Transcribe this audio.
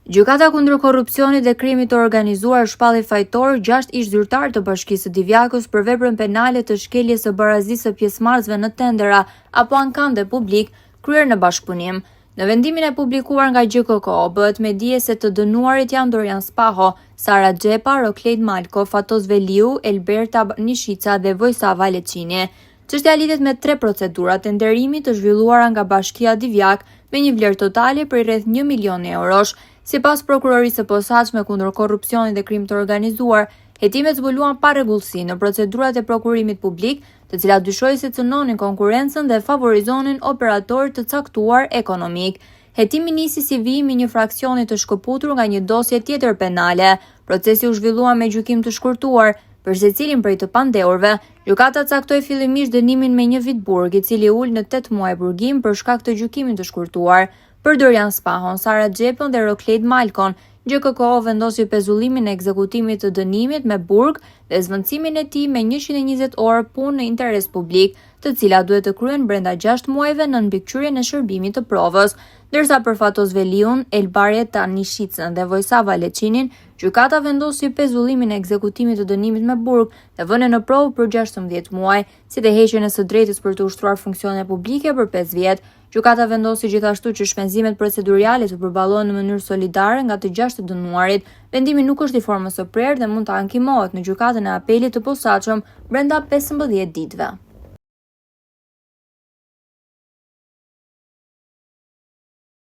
Gjykata kundër Korrupsionit dhe Krimit të Organizuar shpalli fajtorë 6 ish-zyrtarë të Bashkisë së Divjakës për veprën penale të shkeljes së barazisë së pjesëmarrësve në tendera apo ankande publik kryer në bashkëpunim. Në vendimin e publikuar nga GJKKO bëhet me dije se të dënuarit janë Dorian Spaho, Sara Xhepa, Roklejd Malko, Fatos Veliu, Elberta Nishica dhe Vojsava Leçini. Çështja lidhet me tre procedura tenderimi të zhvilluara nga Bashkia Divjakë me një vlerë totale prej rreth 1 milion eurosh. Sipas Prokurorisë së Posaçme kundër Korrupsionit dhe Krimit të Organizuar, hetimet zbuluan parregullsi në procedurat e prokurimit publik, të cilat dyshohej se cënonin konkurrencën dhe favorizonin operatorë të caktuar ekonomikë. Hetimi nisi si vijim i një fraksioni të shkëputur nga një dosje tjetër penale. Procesi u zhvillua me gjykim të shkurtuar për secilin prej të pandehurve. Gjykata caktoi fillimisht dënimin me një vit burg, i cili u ul në 8 muaj burgim për shkak të gjykimit të shkurtuar. Për Dorian Spahon, Sara Xhepën dhe Roklejd Malkon, GJKKO vendosi pezullimin e ekzekutimit të dënimit me burg dhe zëvendësimin e tij me 120 orë punë në interes publik, të cilat duhet të kryhen brenda 6 muajve nën mbikëqyrjen e shërbimit të provës. Ndërsa për Fatos Veliun, Elbareta Nishicën dhe Vojsava Leçinin, gjykata vendosi pezullimin e ekzekutimit të dënimit me burg dhe vënien në provë për 16 muaj, si dhe heqjen e së drejtës për të ushtruar funksione publike për 5 vjet. Gjykata vendosi gjithashtu që shpenzimet procedurale të përballohen në mënyrë solidare nga të gjashtë të dënuarit. Vendimi nuk është i formës së prerë dhe mund të ankimohet në Gjykatën e Apelit të Posaçëm brenda 15 ditëve.